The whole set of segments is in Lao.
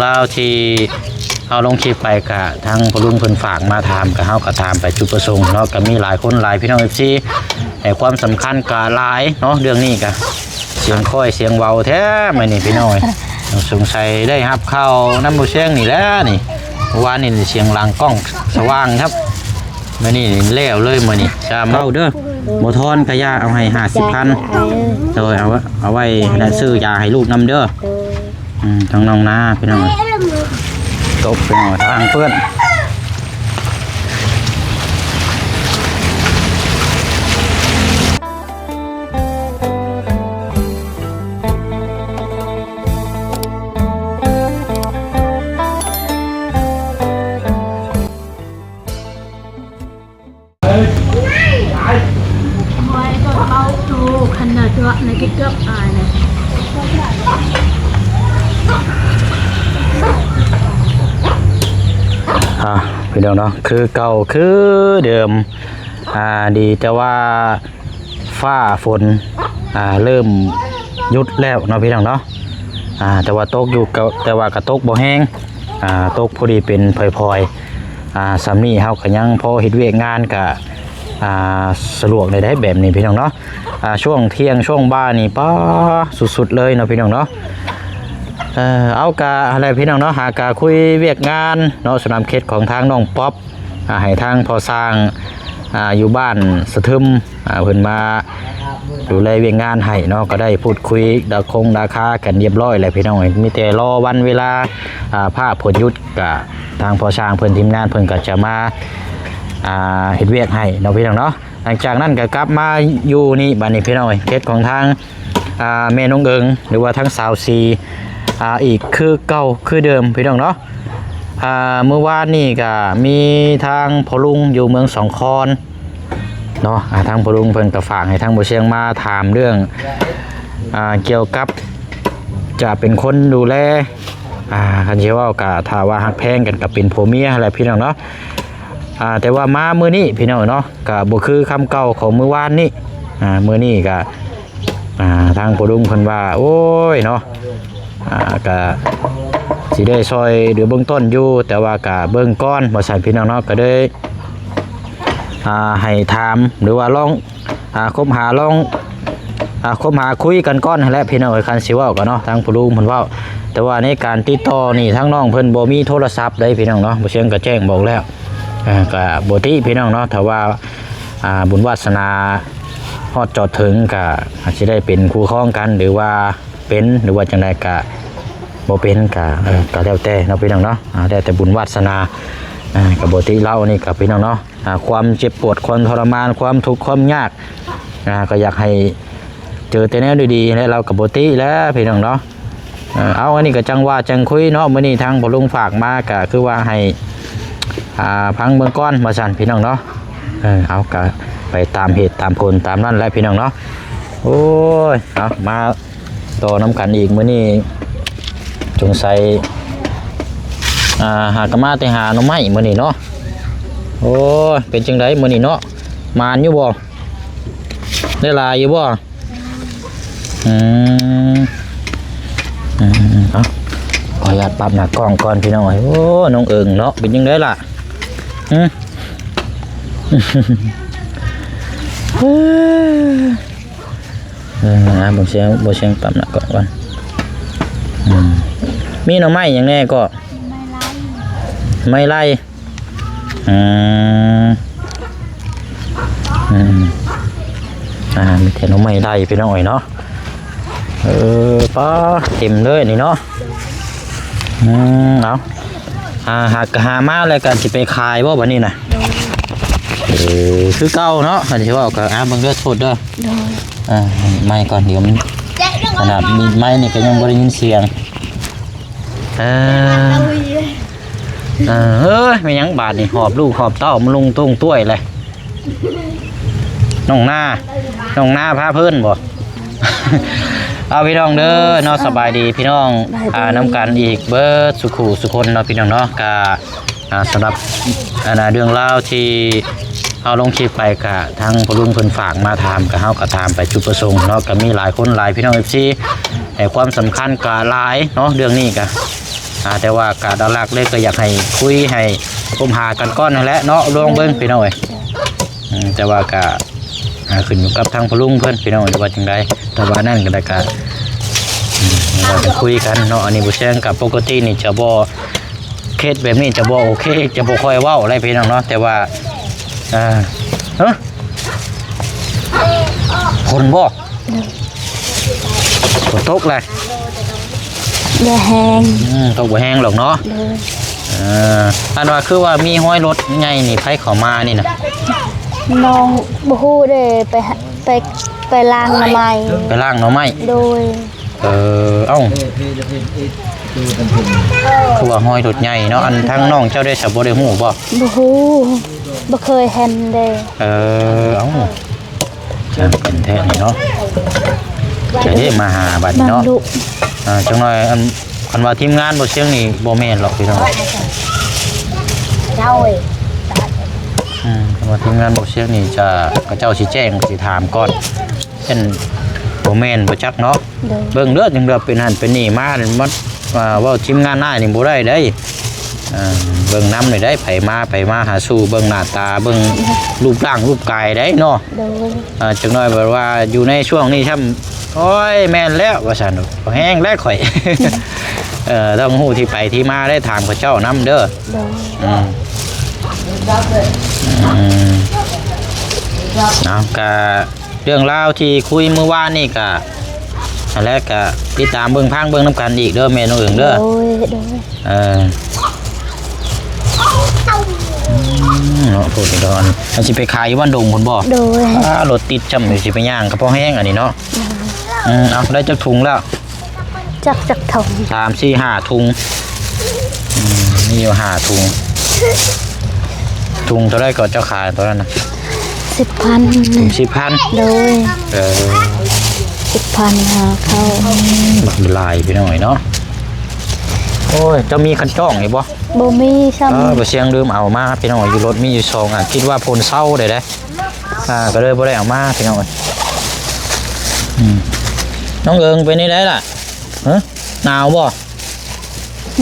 ລາວທີ່ເຮົາລົງຄລິບໄປ ກະທາງພໍ່ລຸງເພິ່ນຝາກມາຖາມ ກະເຮົາກະຖາມໄປຈຸດປະສົງເນາະ ກະມີຫຼາຍຄົນຫຼາຍ ພີ່ນ້ອງເອັຟຊີ ໃຫ້ຄວາມສຳຄັນກະຫຼາຍເນາະ ເລື່ອງນີ້ກະ ສຽງຄ້ອຍສຽງເວົ້າແທ້ມື້ນີ້ພີ່ນ້ອງເອີຍ ສົງໄສໄດ້ຮັບຂ່າວນຳບໍ່ແຊງນີ້ແຫຼະນີ້ ເມື່ອວານນີ້ສຽງຫຼັງກ້ອງສະຫວ່າງຄັບ ມື້ນີ້ແລ້ວເລີຍມື້ນີ້ ຊາມເວົ້າເດີ ບໍ່ທອນກະຢ່າ ເອົາໃຫ້ຫ້າສິບພັນ ໂດຍ ເອົາ ເອົາໄວ້ໃຫ້ຊື້ຢາໃຫ້ລູກນຳເດີ ອືມ ທາງນ້ອງນາພີ່ນ້ອງ ຕົກພີ່ນ້ອງ ທາງເພື່ອນ. ອ່າ ພີ່ນ້ອງເນາະ ຄືເກົ່າຄືເດີມ ອ່າ ດີແຕ່ວ່າ ຟ້າຝົນ ອ່າ ເລີ່ມຢຸດແລ້ວເນາະ ພີ່ນ້ອງເນາະ ອ່າ ແຕ່ວ່າຕົກຢູ່ ກະ ແຕ່ວ່າກະຕົກບໍ່ແຮງ ອ່າ ຕົກພໍດີເປັນພອຍໆ ອ່າ ສ່ຳນີ້ເຮົາກະຍັງພໍເຮັດວຽກງານກະ ອ່າ ສະດວກໄດ້ ໄດ້ແບບນີ້ ພີ່ນ້ອງເນາະ ອ່າ ຊ່ວງທ່ຽງຊ່ວງບ່າຍນີ້ ປາ ສຸດໆເລີຍເນາະ ພີ່ນ້ອງເນາະ ເອີ ເອົາ ກະຫັ້ນແຫຼະ ພີ່ນ້ອງເນາະ ຫາກະຄຸຍວຽກງານເນາະ ສຳລັບເຂດຂອງທາງນ້ອງປັອບ ອ່າ ໃຫ້ທາງພໍ່ຊ່າງ ອ່າ ຢູ່ບ້ານສະທຶມ ອ່າ ເພິ່ນມາດູແລວຽກງານໃຫ້ເນາະ ກໍໄດ້ພູດຄຸຍລາຄົງລາຄາກັນຮຽບຮ້ອຍແລ້ວພີ່ນ້ອງເອີຍ ມີແຕ່ລໍວັນເວລາ ອ່າ ພາກຜົນຢຸດ ກະທາງພໍ່ຊ່າງເພິ່ນ ທີມງານເພິ່ນກໍຈະມາ ອ່າ ເຮັດວຽກໃຫ້ເນາະ ພີ່ນ້ອງເນາະ ຫຼັງຈາກນັ້ນກໍກັບມາຢູ່ນີ້ ບາດນີ້ພີ່ນ້ອງເອີຍ ເຂດຂອງທາງ ອ່າ ແມ່ນ້ອງເອີງ ຫຼືວ່າທາງສາວສີ ອ່າ ອີກຄືເກົ່າຄືເດີມ ພີ່ນ້ອງເນາະ ອ່າ ມື້ວານນີ້ກະມີທາງພໍ່ລຸງຢູ່ເມືອງສອງຄອນເນາະ ອ່າ ທາງພໍ່ລຸງເພິ່ນກະຝາກໃຫ້ທາງບໍ່ຊຽງມາຖາມເລື່ອງ ອ່າ ກ່ຽວກັບຈະເປັນຄົນດູແລ ອ່າ ຄັນຊິເວົ້າກະຖ້າວ່າຮັກແພງກັນກະເປັນຜົວເມຍຫັ້ນແຫຼະ ພີ່ນ້ອງເນາະ ອ່າ ແຕ່ວ່າມາມື້ນີ້ ພີ່ນ້ອງເນາະ ກະບໍ່ຄືຄຳເກົ່າຂອງມື້ວານນີ້ ອ່າ ມື້ນີ້ກະ ອ່າ ທາງພໍ່ລຸງເພິ່ນວ່າ ໂອ້ຍເນາະ ອ່າ ກະຊິໄດ້ຊ່ອຍເຫຼືອເບື້ອງຕົ້ນຢູ່ ແຕ່ວ່າກະເບິ່ງກ່ອນວ່າຊັ້ນ ພີ່ນ້ອງເນາະ ກະເລີຍ ອ່າ ໃຫ້ຖາມ ຫຼືວ່າລອງ ອ່າ ຄົບຫາ ລອງ ອ່າ ຄົບຫາຄຸຍກັນກ່ອນຫັ້ນແຫຼະ ພີ່ນ້ອງເອີຍ ຄັນຊິເວົ້າກະເນາະ ທາງພໍ່ລຸງເພິ່ນເວົ້າ ແຕ່ວ່າໃນການຕິດຕໍ່ນີ້ ທາງນ້ອງເພິ່ນບໍ່ມີໂທລະສັບເດ້ ພີ່ນ້ອງເນາະ ບໍ່ຊຽງກະແຈ້ງບອກແລ້ວ ອ່າ ກະບໍ່ຕິພີ່ນ້ອງເນາະ ຖ້າວ່າ ອ່າ ບຸນວາດສະໜາຮອດຈອດເຖິງ ກະອາດຊິໄດ້ເປັນຄູ່ຄອງກັນ ຫຼືວ່າເປັນ ຫຼືວ່າຈັ່ງໃດກະບໍ່ເປັນ ກະ ເອີ ກະແລ້ວແຕ່ເນາະ ພີ່ນ້ອງເນາະ ອ່າ ແລ້ວແຕ່ບຸນວາດສະໜາ ອ່າ ກະບໍ່ຕິລາວນີ້ກະ ພີ່ນ້ອງເນາະ ອ່າ ຄວາມເຈັບປວດ ຄວາມທໍລະມານ ຄວາມທຸກຄວາມຍາກ ອ່າ ກະຢາກໃຫ້ເຈີແຕ່ແນວດີໆ ແລະ ລາວກະບໍ່ຕິແຫຼະ ພີ່ນ້ອງເນາະ ເອີ ເອົາ ອັນນີ້ກະຈັ່ງວ່າຈັ່ງຄຸຍເນາະ ມື້ນີ້ທາງພໍ່ລຸງຝາກມາກະຄືວ່າໃຫ້ ອ່າ ຟັງເບິ່ງກ່ອນວ່າຊັ້ນ ພີ່ນ້ອງເນາະ ເອີ ເອົາ ກະໄປຕາມເຫດຕາມຜົນຕາມນັ້ນແຫຼະ ພີ່ນ້ອງເນາະ ໂອ້ຍ ເອົາ ມາຕໍ່ນຳກັນອີກ ມື້ນີ້ສົງໄສ ອ່າ ຫາກະມາແຕ່ຫາໜໍ່ໄມ້ມື້ນີ້ເນາະ ໂອ້ຍ ເປັນຈັ່ງໃດມື້ນີ້ເນາະ ໝານຢູ່ບໍ່? ໄດ້ຫຼາຍຢູ່ບໍ່? ອືມ ອືມ ເອົາ ຂໍອະນຸຍາດປັບໜ້າກ້ອງກ່ອນ ພີ່ນ້ອງເອີຍ ໂອ້ ນ້ອງເອີງເນາະ ເປັນຈັ່ງໃດລະ? ຫື ເອີ ອ່າ ບໍ່ຊຽງ ບໍ່ຊຽງປັບໜ້າກ້ອງກ່ອນ ອືມ ມີໜໍ່ໄມ້ຫຍັງແດ່ກໍ? ໄມ້ໄລ່ ໄມ້ໄລ່ ອືມ ອືມ ອ່າ ມີແຕ່ໜໍ່ໄມ້ໄລ່ ພີ່ນ້ອງເອີຍເນາະ ເອີ ປ້າ ເຕັມເລີຍນີ້ເນາະ ອືມ ເອົາ ອ່າ ຫາ ຫາມາແລ້ວກະຊິໄປຂາຍບໍ່ບັດນີ້ນະ? ໂດຍ ເອີ ຄືເກົ່າເນາະ ຄັນຊິເວົ້າກະ ອ່າ ເບິ່ງເດີ ໂທດເດີ ໂດຍ ອ່າ ໄມ້ກ່ອນ ດຽວມັນ ຂະໜາດມີໄມ້ນີ້ກະຍັງບໍ່ໄດ້ຍິນສຽງ ເອີ ເອີ ເອີຍ ແມ່ນຫຍັງບາດນີ້ ຫອບລູກຫອບເຕົ້າມາລຸງຕຸ້ງຕ້ວຍແຫຼະ ນ້ອງນາ ນ້ອງນາພາເພີນບໍ່? ເອົາ ພີ່ນ້ອງເດີເນາະ ສະບາຍດີພີ່ນ້ອງ ສະບາຍດີ ອ່າ ນຳກັນອີກເບິດສູ່ຄູ່ສູ່ຄົນເນາະ ພີ່ນ້ອງເນາະ ກະ ອ່າ ສຳລັບ ອັນນ່າ ເລື່ອງລາວທີ່ເຮົາລົງຄລິບໄປ ກະທາງພໍ່ລຸງເພິ່ນຝາກມາຖາມ ກະເຮົາກະຖາມໄປຈຸດປະສົງເນາະ ກະມີຫຼາຍຄົນຫຼາຍ ພີ່ນ້ອງເອັຟຊີ ໃຫ້ຄວາມສຳຄັນກະຫຼາຍເນາະ ເລື່ອງນີ້ກະ ອ່າ ແຕ່ວ່າກະຫຼັກໆເລີຍກໍຢາກໃຫ້ຄຸຍໃຫ້ຄົບຫາກັນກ່ອນຫັ້ນແຫຼະເນາະ ລອງເບິ່ງພີ່ນ້ອງເອີຍ. ອືມ ແຕ່ວ່າກະ ອ່າ ຂຶ້ນຢູ່ກັບທາງພໍ່ລຸງເພິ່ນພີ່ນ້ອງ ຫຼືວ່າຈັ່ງໃດ ແຕ່ວ່ານັ້ນກໍໄດ້ກະ ອືມ ວ່າຈະຄຸຍກັນເນາະ. ອັນນີ້ບໍ່ແຊງກັບປົກກະຕິນີ້ຈະບໍ່ ເຄສແບບນີ້ຈະບໍ່ໂອເຄ ຈະບໍ່ຄ່ອຍເວົ້າໄດ້ພີ່ນ້ອງເນາະ ແຕ່ວ່າ ເອີ ຮະ ຝົນບໍ່? ໂດຍ ຝົນຕົກແຫຼະ ບໍ່ແຮງ ອືມ ຕົກບໍ່ແຮງດອກເນາະ. ໂດຍ ເອີ ອັນວ່າຄືວ່າມີຮອຍລົດໃຫຍ່ນີ້ ໃຜເຂົ້າມານີ້ນະ? ນ້ອງບໍ່ຮູ້ເດ້ ໄປຫາ ໄປ ໄປລ້າງໜໍ່ໄມ້ ໄປລ້າງໜໍ່ໄມ້ ໂດຍ. ເອີ ເອົ້າ ຄືວ່າຮອຍລົດໃຫຍ່ເນາະ. ອັນທາງນ້ອງເຈົ້າໄດ້ສະ ບໍ່ໄດ້ຮູ້ບໍ່? ບໍ່ຮູ້ ບໍ່ເຄີຍເຫັນເດ້. ເອີ ເອົ້າ ຊ່າງເປັນແທ້ນີ້ເນາະ ຈະໄດ້ມາຫາບັດນີ້ເນາະ. ອ່າ ຈັກໜ້ອຍ ອັນ ຄັນວ່າທີມງານບໍ່ຊຽງນີ້ບໍ່ແມ່ນດອກພີ່ນ້ອງ. ເຈົ້າເອີຍ ອືມ ຄັນວ່າທີມງານບໍ່ຊຽງນີ້ຈະ ເຂົາເຈົ້າຊິແຈ້ງ ຊິຖາມກ່ອນ ເຊັ່ນ ບໍ່ແມ່ນບໍ່ຈັກເນາະ. ໂດຍ ເບິ່ງເດີ ຈັ່ງເດີເປັນຫັ້ນເປັນນີ້ມາ ມາ ອ່າ ເວົ້າທີມງານອ້າຍນີ້ບໍ່ໄດ້ເດ້. ອ່າ ເບິ່ງນຳນີ້ໄດ້ ໃຜມາ ໃຜມາຫາສູ່ ເບິ່ງໜ້າຕາ ເບິ່ງ ໂດຍ ຮູບຮ່າງຮູບກາຍໄດ້ເນາະ. ໂດຍ ອ່າ ຈັກໜ້ອຍແບບວ່າຢູ່ໃນຊ່ວງນີ້ຊ້ຳ ໂອ້ຍ ແມ່ນແລ້ວວ່າຊັ້ນ ພໍແຮງແລ້ວຂ້ອຍ ເອີ ຕ້ອງຮູ້ທີ່ໄປທີ່ມາໄດ້ ຖາມເຂົາເຈົ້ານຳເດີ. ໂດຍ ອືມ ອືມ ເອົາ ກະ ເລື່ອງລາວທີ່ຄຸຍມື້ວານນີ້ກະ ຫັ້ນແຫຼະ ກະຕິດຕາມເບິ່ງຟັງເບິ່ງນຳກັນອີກເດີແມ່ນ້ອງເອີງເດີ. ໂດຍ ໂດຍ ເອີ ອືມ ເນາະ ພຸ້ນດອນ ມັນຊິໄປຂາຍຢູ່ບ້ານດົງພຸ້ນບໍ່? ໂດຍ ອ່າ ລົດຕິດຊ້ຳ ຊິໄປຍ່າງກໍພໍແຮງອັນນີ້ເນາະ. ໂດຍ ອືມ ເອົາ ໄດ້ຈັກຖົງແລ້ວ? ຈັກ ຈັກຖົງ ສາມ ສີ່ ຫ້າຖົງ. ອືມ ມີຢູ່ຫ້າຖົງ. ຖົງເທົ່າໃດກໍເຈົ້າຂາຍຕອນນັ້ນນະ? ສິບພັນ. ຖົງສິບພັນ? ໂດຍ ເອີ ສິບພັນຫາເຂົ້າ. ບັກຫຼາຍພີ່ນ້ອງເອີຍເນາະ. ໂອ້ຍ ເຈົ້າມີຄັນຈ້ອງນີ້ບໍ່? ບໍ່ມີຊ້ຳ. ເອີ ບໍ່ຊຽງລືມເອົາມາພີ່ນ້ອງເອີຍ ຢູ່ລົດມີຢູ່ສອງອັນ ຄິດວ່າຝົນເຊົາໄດ້ເດ້. ອ່າ ກໍເລີຍບໍ່ໄດ້ເອົາມາພີ່ນ້ອງເອີຍ. ອືມ ນ້ອງເອີງເປັນຈັ່ງໃດລະ? ຮະ ໜາວບໍ່?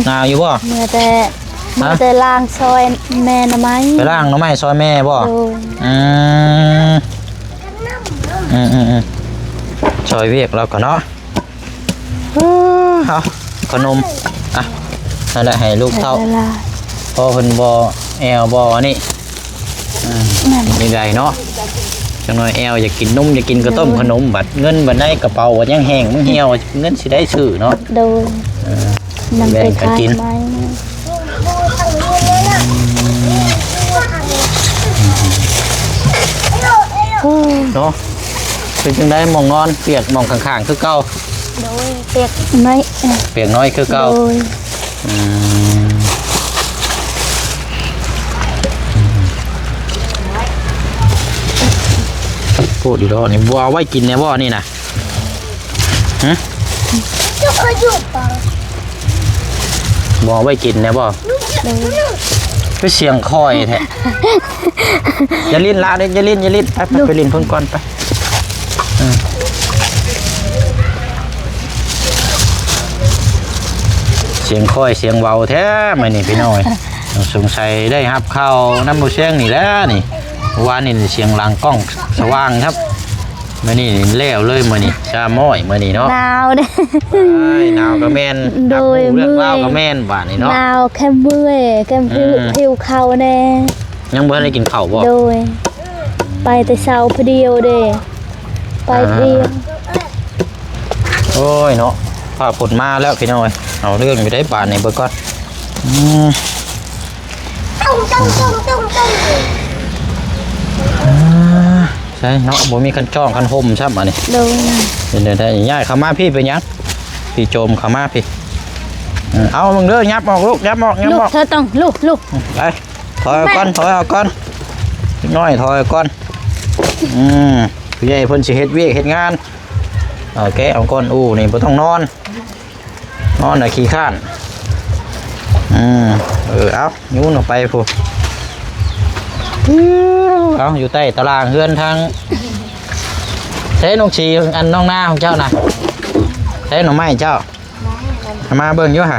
ໜາວຢູ່ບໍ່? ເມື່ອແຕ່ ຮະ ເມື່ອແຕ່ລ້າງຊອຍແມ່ໜໍ່ໄມ້. ໄປລ້າງໜໍ່ໄມ້ຊອຍແມ່ບໍ່? ໂດຍ ອືມ ອືມໆໆ ຊ່ອຍວຽກລາວກ່ອນເນາະ. ເອີ ເອົາ ຂະໜົມ ອ່ະ ນັ້ນແຫຼະ ໃຫ້ລູກເຖົ້າ ພໍ່ເພິ່ນບໍ່ແອວບໍ່ອັນນີ້. ອືມ ນີ້ໄດ້ເນາະ ຈັກໜ້ອຍແອວຢາກກິນນົມ ຢາກກິນເຂົ້າຕົ້ມ ໂດຍ ຂະໜົມ ບັດເງິນບັດໃນກະເປົາບັດຍັງແຫ້ງ ມັນຫ່ຽວ ເງິນຊິໄດ້ຊື້ເນາະ. ໂດຍ ເອີ ນຳໄປຂາຍໃໝ່. ເນາະ ເປັນຈັ່ງໃດ ໝ່ອງນອນປຽກ ໝ່ອງຂ້າງໆຄືເກົ່າ? ໂດຍ ປຽກໜ້ອຍ ປຽກໜ້ອຍຄືເກົ່າ. ໂດຍ ອືມ ໂພດອີ່ຫຼໍ່ນີ້ ບໍ່ເອົາໄວ້ກິນແດ່ບໍ່ນີ້ນະ? ຫຶ ບໍ່ເອົາໄວ້ກິນແດ່ບໍ່? ໂດຍ ຄືສຽງຄ່ອຍແທ້. ຢ່າຫຼິ້ນຫຼາຍເດ້ ຢ່າຫຼິ້ນ ຢ່າຫຼິ້ນ ໄປ ໄປ ໄປຫຼິ້ນເພິ່ນກ່ອນ ໄປ. ເອີ ສຽງຄ່ອຍສຽງເບົາແທ້ມື້ນີ້ພີ່ນ້ອງເອີຍ. ສົງໄສໄດ້ຮັບຂ່າວນຳບໍ່ແຊງນີ້ແຫຼະນີ້ ວານນີ້ສຽງຫຼັງກ້ອງສະຫວ່າງຄັບ. ມື້ນີ້ແລ້ວເລີຍ ມື້ນີ້ຊາມອຍມື້ນີ້ເນາະ. ໜາວເດ້ ໂອ້ຍ ໜາວກໍແມ່ນ ໂດຍ ເລື່ອງລາວກໍແມ່ນບາດນີ້ເນາະ. ໜາວແຄ່ເມື່ອຍ ແຄ່ຫິວ ຫິວເຂົ້າແດ່. ຍັງບໍ່ທັນໄດ້ກິນເຂົ້າບໍ່? ໂດຍ ໄປແຕ່ເຊົ້າຜູ້ດຽວເດ້ ໄປຜູ້ດຽວ. ໂອ້ຍເນາະ ຟ້າຝົນມາແລ້ວພີ່ນ້ອງເອີຍ. ເອົາເລື່ອງຢູ່ໄດ໋ບາດນີ້ ເບິ່ງກ່ອນ. ອືມ ອ່າ ໃຊ່ເນາະ ບໍ່ມີຄັນຈ້ອງຄັນຮົ່ມຊ້ຳອັນນີ້. ໂດຍ ເປັນໄດ້ ຍ້າຍເຂົ້າມາພີ້ເປັນຫຍັງ? ພີ້ໂຈມເຂົ້າມາພີ້. ເອີ ເອົາເບິ່ງເດີ ຫຍັບອອກລູກ ຫຍັບອອກ ຫຍັບອອກ. ລູກ ເທີຕ້ອງ ລູກ ລູກ ໄປ ຖອຍອອກກ່ອນ ຖອຍອອກກ່ອນ ເດັກນ້ອຍຖອຍອອກກ່ອນ. ອືມ ຜູ້ໃຫຍ່ເພິ່ນຊິເຮັດວຽກເຮັດງານ. ເອົາແກະເອົາກ້ອນອູ້ນີ້ ບໍ່ຕ້ອງນອນ ນອນນະຂີ້ຄ້ານ. ອືມ ເອີ ເອົາ ໂຍນອອກໄປພຸ້ນ. ເອົາ ຢູ່ໃຕ້ຕາລ່າງເຮືອນທາງ ໃສນ້ອງສີ ອັນນ້ອງນາຂອງເຈົ້ານະ? ໃສໜໍ່ໄມ້ເຈົ້າ? ເອົາມາເບິ່ງຢູ່ຫະ.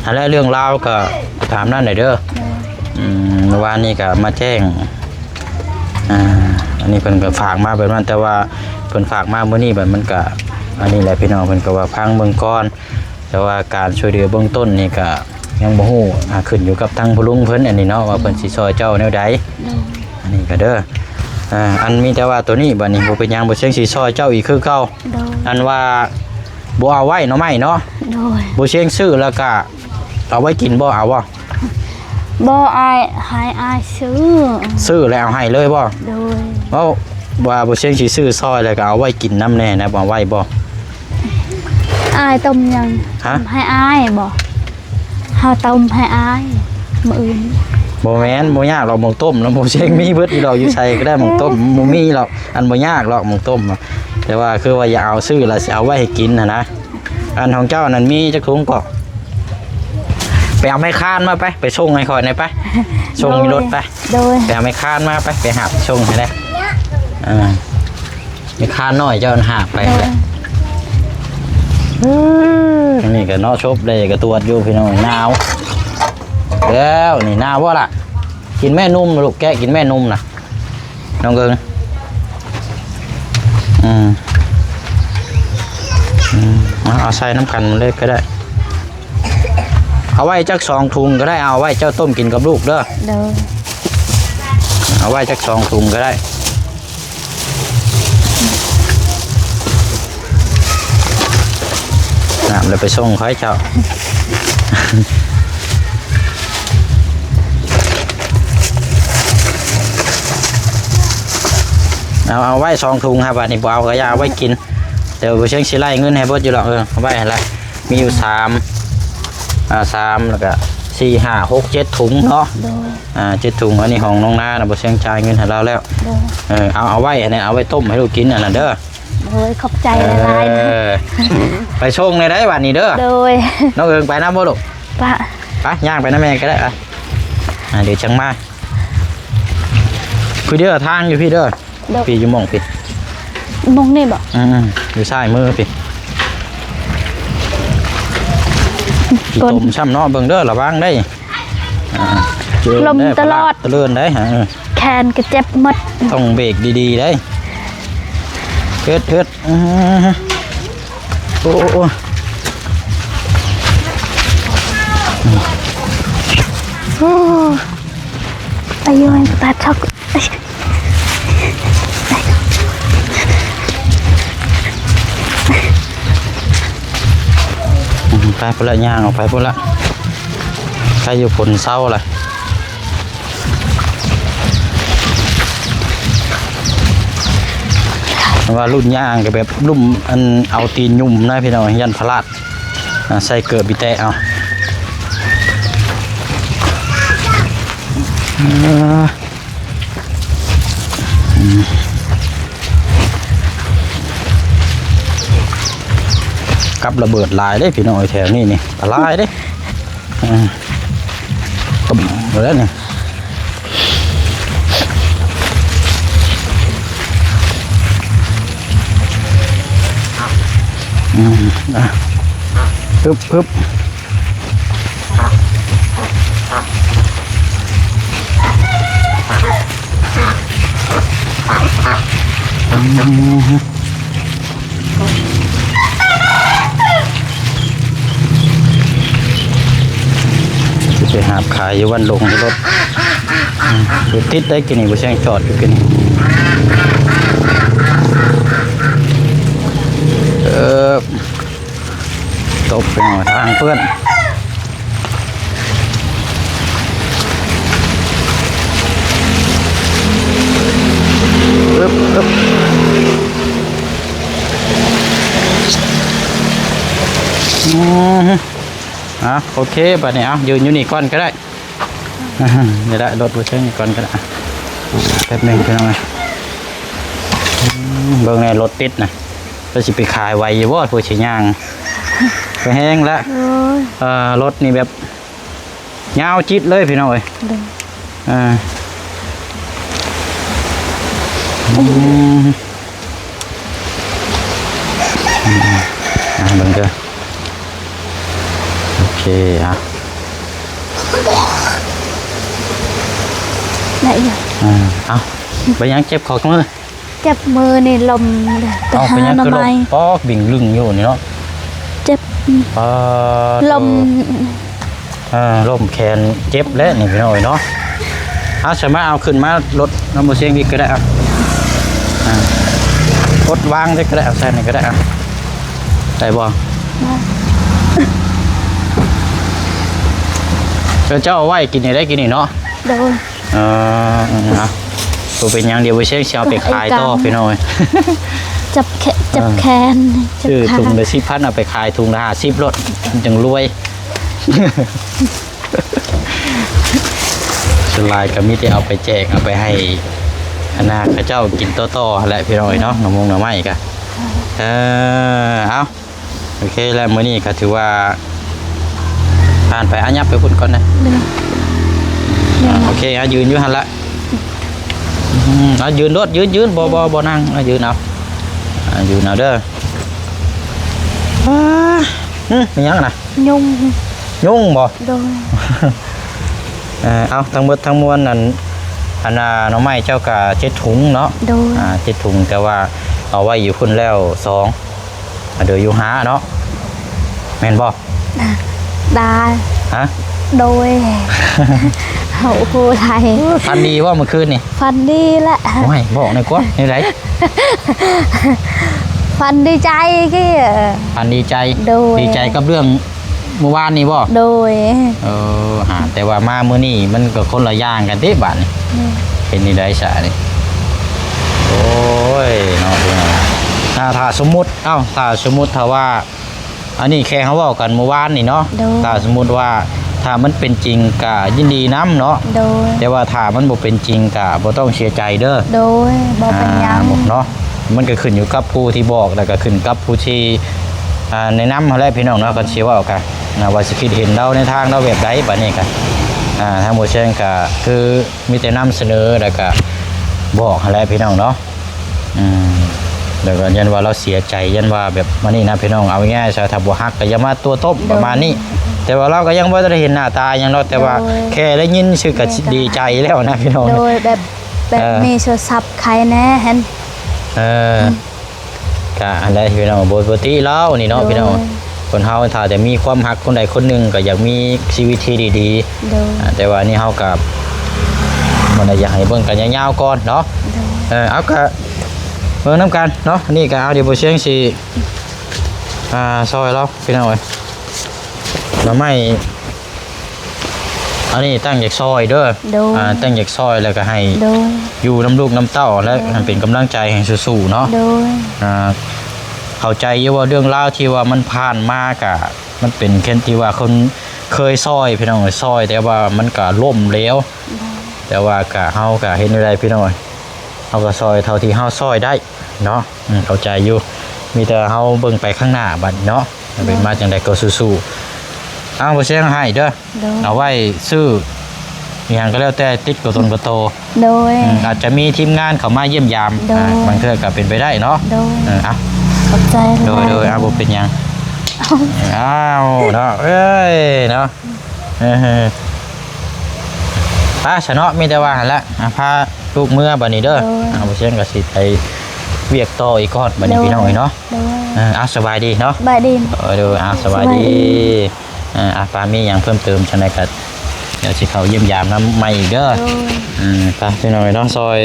ຫັ້ນແຫຼະ ເລື່ອງລາວກໍຕາມນັ້ນແຫຼະເດີ. ໂດຍ ອືມ ວານນີ້ກໍມາແຈ້ງ ອ່າ ອັນນີ້ເພິ່ນກໍຝາກມາແບບນັ້ນ ແຕ່ວ່າເພິ່ນຝາກມາມື້ນີ້ ບັດມັນກໍ ອັນນີ້ແຫຼະພີ່ນ້ອງ ເພິ່ນກໍວ່າຟັງເບິ່ງກ່ອນ. ແຕ່ວ່າການຊ່ວຍເຫຼືອເບື້ອງຕົ້ນນີ້ກໍຍັງບໍ່ຮູ້ ອ່າ ຂຶ້ນຢູ່ກັບທາງພໍ່ລຸງເພິ່ນອັນນີ້ເນາະ ວ່າເພິ່ນຊິຊ່ອຍເຈົ້າແນວໃດ. ໂດຍ ອັນນີ້ກໍເດີ ອ່າ ອັນມີແຕ່ວ່າໂຕນີ້ ບັດນີ້ບໍ່ເປັນຫຍັງ ບໍ່ຊຽງຊິຊ່ອຍເຈົ້າອີກຄືເກົ່າ. ໂດຍ ອັນວ່າບໍ່ເອົາໄວ້ໜໍ່ໄມ້ເນາະ. ໂດຍ ບໍ່ຊຽງຊື້ແລ້ວກະເອົາໄວ້ກິນບໍ່ ເອົາບໍ່? ບໍ່ ອ້າຍ ໃຫ້ອ້າຍຊື້. ຊື້ແລ້ວເອົາໃຫ້ເລີຍບໍ່? ໂດຍ ເວົ້າວ່າບໍ່ຊຽງຊິຊື້ຊ່ອຍ ແລ້ວກໍເອົາໄວ້ກິນນຳແດ່ນະ ເອົາໄວ້ບໍ່? ອ້າຍຕົ້ມຫຍັງ? ຮະ? ໃຫ້ອ້າຍບໍ່? ເຮົາຕົ້ມໃຫ້ອ້າຍມື້ອື່ນ. ບໍ່ແມ່ນ ບໍ່ຍາກດອກ ໝາກຕົ້ມນະ ບໍ່ຊຽງມີເບິດຢູ່ດອກ ຢູ່ໃສກໍໄດ້ໝາກຕົ້ມ ບໍ່ມີດອກ ອັນບໍ່ຍາກດອກໝາກຕົ້ມ. ແຕ່ວ່າຄືວ່າຢາກເອົາ ຊື້ແລ້ວຊິເອົາໄວ້ໃຫ້ກິນຫັ້ນນະ. ອັນຂອງເຈົ້ານັ້ນມີຈັກຖົງເກາະ? ໄປເອົາໄມ້ຄານມາໄປ ໄປສົ່ງໃຫ້ຂ້ອຍແດ່ໄປ ສົ່ງຢູ່ລົດໄປ. ໂດຍ ໄປເອົາໄມ້ຄານມາໄປ ໄປຫາບສົ່ງໃຫ້ແດ່. ເອີ ໄມ້ຄານນ້ອຍເຈົ້າຫາບໄປ. ໂດຍ ເອີ ນີ້ກໍເນາະ ສົບເດ້ ກະຕວດຢູ່ພີ່ນ້ອງ ໜາວແລ້ວນີ້. ໜາວບໍ່ລະ? ກິນແມ່ນົມລູກ ແກະກິນແມ່ນົມນະ. ນ້ອງເອີງ ອືມ ອືມ ເອົາ ເອົາໃສ່ນຳກັນເລີຍກໍໄດ້ ເອົາໄວ້ຈັກສອງຖົງກໍໄດ້ ເອົາໄວ້ເຈົ້າຕົ້ມກິນກັບລູກເດີ. ໂດຍ ເອົາໄວ້ຈັກສອງຖົງກໍໄດ້ ນ້ຳແລ້ວໄປສົ່ງຂ້ອຍເຈົ້າ. ເອົາ ເອົາໄວ້ສອງຖົງຫັ້ນ ບາດນີ້ບໍ່ເອົາກໍຢ່າ ເອົາໄວ້ກິນ. ດຽວບໍ່ຊຽງຊິໄລ່ເງິນໃຫ້ເບິດຢູ່ດອກ. ເອີ ເອົາໄວ້ຫັ້ນລະ ມີຢູ່ສາມ ອ່າ ສາມ ແລ້ວກໍສີ່ ຫ້າ ຫົກ ເຈັດຖົງເນາະ. ໂດຍ ອ່າ ເຈັດຖົງ ອັນນີ້ຂອງນ້ອງນານະ ບໍ່ຊຽງຈ່າຍເງິນໃຫ້ລາວແລ້ວ. ໂດຍ ເອີ ເອົາ ເອົາໄວ້ຫັ້ນ ເອົາໄວ້ຕົ້ມໃຫ້ລູກກິນອັນນັ້ນເດີ. ໂດຍ ຂອບໃຈຫຼາຍໆ. ເອີ ໄປສົ່ງແດ່ໄດ໋ບາດນີ້ເດີ. ໂດຍ ນ້ອງເອີງໄປນຳບໍ່ລູກ? ປະ ໄປ ຍ່າງໄປນຳແມ່ກໍໄດ້. ອ່າ ດຽວຈັ່ງມາ ຄືເດີ ທາງຢູ່ພີ້ເດີ. ໂດຍ ພີ້ຢູ່ໝ່ອງພີ້ ໝ່ອງນີ້ບໍ່? ອືມ ຢູ່ຊ້າຍມືພີ້. ຂີ້ຕົມຊ້ຳເນາະ ເບິ່ງເດີ ລະວັງໄດ໋. ອ່າ ລົມຕະຫຼອດ ຕະເລີນໄດ໋. ເອີ ແຂນກໍເຈັບໝົດ ຕ້ອງເບກດີໆໄດ໋. ເຮັດ ເຮັດ ອື ໂອ້ ໂອ້ ໂອ້ ອາຍຸ ແປດ ອືມ ໄປພຸ້ນລະ ຍ່າງອອກໄປພຸ້ນລະ ໃກ້ຢູ່ຝົນເຊົາລະ. ວ່າລຸ້ນຍ່າງກໍແບບລຸ່ມ ອັນ ເອົາຕີນຫຍຸ່ມນະພີ່ນ້ອງ ຢ້ານພະລາດ. ອ່າ ໃສ່ເກີບອີແຕະເອົາ. ເອີ ອືມ ກັບລະເບີດຫຼາຍເດ້ພີ່ນ້ອງເອີຍ ແຖວນີ້ນີ້ ອັນຕະລາຍເດ້. ອ່າ ປຶ້ມ ເອົາແລ້ວນີ້. ອືມ ອ່ະ ປຶບ ປຶບ ອືມ. ຊິໄປຫາບຂາຍຢູ່ວັນລົງ ລົດ ອືມ ລົດຕິດໄດ໋ ກີ້ນີ້ ບໍ່ແຊງຈອດຢູ່ກີ້ນີ້. ເອີ ຕົກໄປໜ້ອຍ ທາງເປື້ອນ. ອຶບ ອຶບ ອືມ ອ່ະ ໂອເຄ ບາດນີ້ ເອົາ ຢືນຢູ່ນີ້ກ່ອນກໍໄດ້ ນີ້ລະ ລົດບໍ່ເຖິງນີ້ກ່ອນກໍໄດ້ ແປັບໜຶ່ງ ພີ່ນ້ອງເອີຍ. ອືມ ເບິ່ງແນ່ ລົດຕິດນະ ເພິ່ນຊິໄປຂາຍໄຫວຢູ່ບໍ່ ເພິ່ນຊິຍ່າງ ກໍແຮງລະ ໂອ້ຍ ເອີ ລົດນີ້ແບບ ຍາວຈິດເລີຍພີ່ນ້ອງເອີຍ ເດີ ອ່າ ອືມ ອ່າ ເບິ່ງເດີ ໂອເຄ ອ່ະ ໄດ້ຢູ່ ອ່າ ເອົ້າ ເປັນຫຍັງເຈັບຂໍ້ມື? ເຈັບມືນີ້ລົມ ໄປ ເອົ້າ ຫາ ເປັນຫຍັງຄືລົມ? ໜໍ່ໄມ້ ປອກ ບິງລຶ້ງຢູ່ນີ້ເນາະ ເຈັບ ປາດ ລົມ ໂອ້ ເອີ ລົມແຂນເຈັບແລ້ວນີ້ພີ່ນ້ອງເອີຍເນາະ. ເອົາ ສາມາດເອົາຂຶ້ນມາລົດນຳບໍ່ຊຽງອີກກໍໄດ້ ເອົາ ອ່າ ກົດວາງໄດ້ກໍໄດ້ ເອົາໃສ່ນີ້ກໍໄດ້ ເອົາ ໄດ້ບໍ່? ເອີ ເຈົ້າເອົາໄວ້ກິນນີ້ໄດ້ ກິນນີ້ເນາະ ໂດຍ. ເອີ ເອີ ເອົາ ບໍ່ເປັນຫຍັງ ດຽວບໍ່ຊຽງຊິເອົາໄປຂາຍຕໍ່ ເອີ ພີ່ນ້ອງເອີຍ ຈັບແຂ- ຈັບແຂນ ເອີ ເຈັບ ຊື້ ຂາ ຖົງລະສິບພັນ ເອົາໄປຂາຍຖົງລະຫ້າສິບໂລດ ມັນຈັ່ງລວຍ. ສ່ວນຫຼາຍກໍມີແຕ່ເອົາໄປແຈກ ເອົາໄປໃຫ້ອັນນ່າເຂົາເຈົ້າກິນຕໍ່ໆຫັ້ນແຫຼະ ພີ່ນ້ອງເອີຍເນາະ ໜໍ່ມົງໜໍ່ໄມ້ກໍ ເອີ ເອົາ ໂອເຄແລ້ວ ມື້ນີ້ກໍຖືວ່າຜ່ານໄປ. ອາ ຫຍັບໄປພຸ້ນກ່ອນນະ ໂດຍ ອ່າ ໂອເຄ ອາ ຢືນຢູ່ຫັ້ນລະ ອືມ ອາ ຢືນໂລດ ຢືນ ຢືນ ບໍ່ ບໍ່ ບໍ່ນັ່ງ ອາ ຢືນເອົາ ອາ ຢືນເອົາເດີ. ອາ ຫຶ ມີຫຍັງນະ? ຍຸງ ຍຸງບໍ່? ໂດຍ ເອີ ເອົາ ທັງໝົດທັງມວນນັ້ນ ອັນນ່າ ໜໍ່ໄມ້ເຈົ້າກະເຈັດຖົງເນາະ? ໂດຍ ອ່າ ເຈັດຖົງ ແຕ່ວ່າເອົາໄວ້ຢູ່ພຸ້ນແລ້ວສອງ ອ່າ ເຫຼືອຢູ່ຫ້າເນາະ ແມ່ນບໍ່? ອ່າ ໄດ້ ຮະ? ໂດຍ ເຮົາຮູ້ໄດ້. ຝັນດີບໍ່ມື້ຄືນນີ້? ຝັນດີແຫຼະ. ໂອ້ຍ ບອກໜ່ອຍກວ່າ ແນວໃດ? ຝັນດີໃຈ ຝັນດີໃຈ. ໂດຍ ດີໃຈກັບເລື່ອງ ມື້ວານນີ້ບໍ່? ໂດຍ ເອີ ຫາ ແຕ່ວ່າມາມື້ນີ້ມັນກໍຄົນລະຢ່າງກັນຕິບາດນີ້ ອືມ ເປັນຈັ່ງໃດຊະນີ້? ໂອ້ຍ ເນາະ ພີ່ນ້ອງ ຖ້າ ຖ້າສົມມຸດ ເອົ້າ ຖ້າສົມມຸດ ຖ້າວ່າ ອັນນີ້ແຄ່ເຮົາເວົ້າກັນມື້ວານນີ້ເນາະ ໂດຍ ຖ້າສົມມຸດວ່າ ຖ້າມັນເປັນຈິງກະຍິນດີນຳເນາະ ໂດຍ ແຕ່ວ່າຖ້າມັນບໍ່ເປັນຈິງກະບໍ່ຕ້ອງເສຍໃຈເດີ ໂດຍ ບໍ່ເປັນຫຍັງ ອ່າ ເນາະ ມັນກໍຂຶ້ນຢູ່ກັບຜູ້ທີ່ບອກ ແລ້ວກໍຂຶ້ນກັບຜູ້ທີ່ ອ່າ ແນະນຳຫັ້ນແຫຼະພີ່ນ້ອງເນາະ ຄັນຊິເວົ້າກະນະ ວ່າຊິຄິດເຫັນລາວໃນທາງລາວແບບໃດ ບາດນີ້ກະ ອ່າ ທາງໝໍແຊງກະຄືມີແຕ່ນຳສະເໜີ ແລ້ວກະບອກຫັ້ນແຫຼະພີ່ນ້ອງເນາະ ອືມ ແລ້ວກະຢ້ານວ່າລາວເສຍໃຈ ຢ້ານວ່າແບບ ອັນນີ້ນະພີ່ນ້ອງ ເອົາງ່າຍໆຊະ ຖ້າບໍ່ຮັກກະຢ່າມາຕົວະຕົ້ມ ໂດຍ ປະມານນີ້ ແຕ່ວ່າລາວກະຍັງບໍ່ໄດ້ເຫັນໜ້າຕາຫຍັງເນາະ ແຕ່ວ່າ ໂດຍ ແຄ່ໄດ້ຍິນຊື່ກະ ໂດຍ ກະດີໃຈແລ້ວນະພີ່ນ້ອງ ໂດຍ ແບບ ແບບ ເອີ ມີໂທລະສັບໃຄແດ່ຫັ້ນ ເອີ ອືມ ກະອັນໃດພີ່ນ້ອງ ບໍ່ ບໍ່ຕິລາວນີ້ເນາະ ໂດຍ ພີ່ນ້ອງ ຄົນເຮົາຖ້າຈະມີຄວາມຮັກຄົນໃດຄົນໜຶ່ງ ກໍຢາກມີຊີວິດທີ່ດີໆ ໂດຍ ອ່າ ແຕ່ວ່າອັນນີ້ເຮົາກໍບໍ່ໄດ້ຢາກໃຫ້ເບິ່ງກັນຍາວໆກ່ອນເນາະ ໂດຍ ເອີ ເອົາ ກະເບິ່ງນຳກັນເນາະ ອັນນີ້ກະເອົາ ດຽວບໍ່ຊຽງຊິ ອ່າ ຊ່ອຍລາວ ພີ່ນ້ອງເອີຍ ໜໍ່ໄມ້ ອັນນີ້ຕັ້ງໃຈຊ່ອຍເດີ ໂດຍ ອ່າ ຕັ້ງໃຈຊ່ອຍ ແລ້ວກໍໃຫ້ ໂດຍ ຢູ່ນຳລູກນຳເຕົ້າ ແລະ ໂດຍ ໃຫ້ເປັນກຳລັງໃຈໃຫ້ສູ້ໆເນາະ ໂດຍ ອ່າ ເຂົ້າໃຈຢູ່ວ່າເລື່ອງລາວທີ່ວ່າມັນຜ່ານມາກະ ມັນເປັນແຄ່ທີ່ວ່າຄົນເຄີຍຊ່ອຍ ພີ່ນ້ອງເອີຍ ຊ່ອຍ ແຕ່ວ່າມັນກະລົ້ມເຫຼວ ໂດຍ ແຕ່ວ່າກະ ເຮົາກະເຮັດແນວໃດ ພີ່ນ້ອງເອີຍ ເຮົາກະຊ່ອຍເທົ່າທີ່ເຮົາຊ່ອຍໄດ້ເນາະ ອືມ ເຂົ້າໃຈຢູ່ ມີແຕ່ເຮົາເບິ່ງໄປຂ້າງໜ້າບັດນີ້ເນາະ ໂດຍ ເປັນມາຈັ່ງໃດກໍສູ້ໆ ອ້າວ ບໍ່ແຊງໃຫ້ເດີ ໂດຍ ເອົາໄວ້ຊື້ອີ່ຫຍັງກໍແລ້ວແຕ່ ຕິດກະຕົນກະໂຕ ໂດຍ ອືມ ອາດຈະມີທີມງານເຂົ້າມາຢ້ຽມຢາມ ໂດຍ ອ່າ ບາງເທື່ອກໍເປັນໄປໄດ້ເນາະ ໂດຍ ເອີ ເອົາ ຂອບໃຈ ໂດຍ ຫຼາຍໆ ໂດຍ ເອົາ ບໍ່ເປັນຫຍັງ ເອົາ ອ້າວ ເນາະ ເອີຍ ເນາະ ເອີ ໄປຊະເນາະ ມີແຕ່ວ່າຫັ້ນລະ ອ່າ ພາລູກເມືອບັດນີ້ເດີ ໂດຍ ອ່າ ບໍ່ຊຽງກໍຊິໄປວຽກຕໍ່ອີກກ່ອນບັດນີ້ ໂດຍ ພີ່ນ້ອງເອີຍເນາະ ໂດຍ ເອີ ເອົາ ສະບາຍດີເນາະ ສະບາຍດີ ໂດຍ ໂດຍ ອ່າ ສະບາຍດີ ໂດຍ ເອີ ອ່າ ປາມີຫຍັງເພີ່ມເຕີມຈັ່ງໃດກໍດຽວຊິເຂົ້າຢ້ຽມຢາມນຳໃໝ່ອີກເດີ ໂດຍ ອືມ ໄປພີ່ນ້ອງເອີຍເນາະ ຊ່ອຍ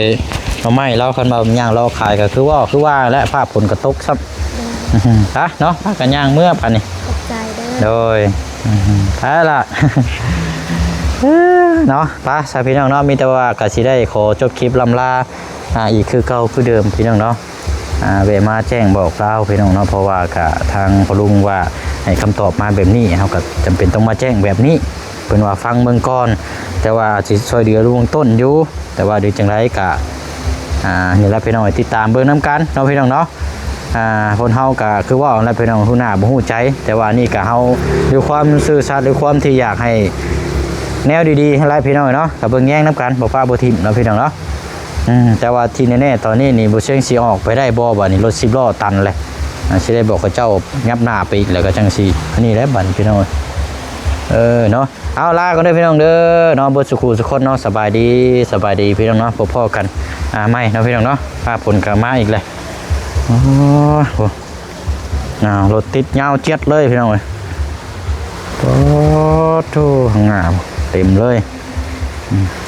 ໜໍ່ໄມ້ລາວ ຄັນວ່າຍ່າງລາວຂາຍກໍຄືວ່າ ຄືວ່າແຫຼະ ຟ້າຝົນກໍຕົກຊ້ຳ ໂດຍ ໄປເນາະ ພາກັນຍ່າງເມືອບາດນີ້ ຂອບໃຈເດີ ໂດຍ ອືມ ໄປລະ ເນາະ ໄປຊະພີ່ນ້ອງເນາະ ມີແຕ່ວ່າກໍຊິໄດ້ຂໍຈົບຄລິບລ່ຳລາ ອ່າ ອີກຄືເກົ່າຄືເດີມພີ່ນ້ອງເນາະ ອ່າ ແວະມາແຈ້ງບອກລາວພີ່ນ້ອງເນາະ ເພາະວ່າກະທາງພໍ່ລຸງວ່າໃຫ້ຄຳຕອບມາແບບນີ້ ເຮົາກະຈຳເປັນຕ້ອງມາແຈ້ງແບບນີ້ ເພິ່ນວ່າຟັງເບິ່ງກ່ອນ ແຕ່ວ່າອາດຊິຊ່ອຍເຫຼືອເບື້ອງຕົ້ນຢູ່ ແຕ່ວ່າເຖິງຈັ່ງໃດກະ ອ່າ ນີ້ລະພີ່ນ້ອງ ຕິດຕາມເບິ່ງນຳກັນເນາະ ພີ່ນ້ອງເນາະ ອ່າ ຄົນເຮົາກະຄືເວົ້າຫັ້ນລະພີ່ນ້ອງ ຮູ້ໜ້າບໍ່ຮູ້ໃຈ ແຕ່ວ່ານີ້ກະເຮົາດ້ວຍຄວາມຊື່ສັດ ດ້ວຍຄວາມທີ່ຢາກໃຫ້ແນວດີໆ ຫັ້ນລະພີ່ນ້ອງເນາະ ກະເບິ່ງແຍງນຳກັນ ບໍ່ປະບໍ່ຖິ້ມເນາະ ພີ່ນ້ອງເນາະ. ອືມ ແຕ່ວ່າທີ່ແນ່ໆ ຕອນນີ້ນີ້ ບໍ່ເຊີງຊິອອກໄປໄດ້ບໍ່ ບາດນີ້ລົດສິບລໍ້ຕັນແຫຼະ ອ່າ ຊິໄດ້ບອກເຂົາເຈົ້າຫຍັບໜ້າໄປອີກ ແລ້ວກໍຈັ່ງຊິ ອັນນີ້ແຫຼະບາດນີ້ພີ່ນ້ອງເອີຍ. ເອີເນາະ ເອົາ ລາກ່ອນເດີພີ່ນ້ອງເດີເນາະ ເບິດສູ່ຄູ່ສູ່ຄົນເນາະ ສະບາຍດີ ສະບາຍດີພີ່ນ້ອງເນາະ ພົບພໍ້ກັນ ອ່າ ໃໝ່ເນາະພີ່ນ້ອງເນາະ ຟ້າຝົນກໍມາອີກແລ້ວ ໂອ້ໂຫ ໜາວ ລົດຕິດຍາວຈຽດເລີຍພີ່ນ້ອງເອີຍ ໂອ້ໂຫ ງາມ ເຕັມເລີຍ ອືມ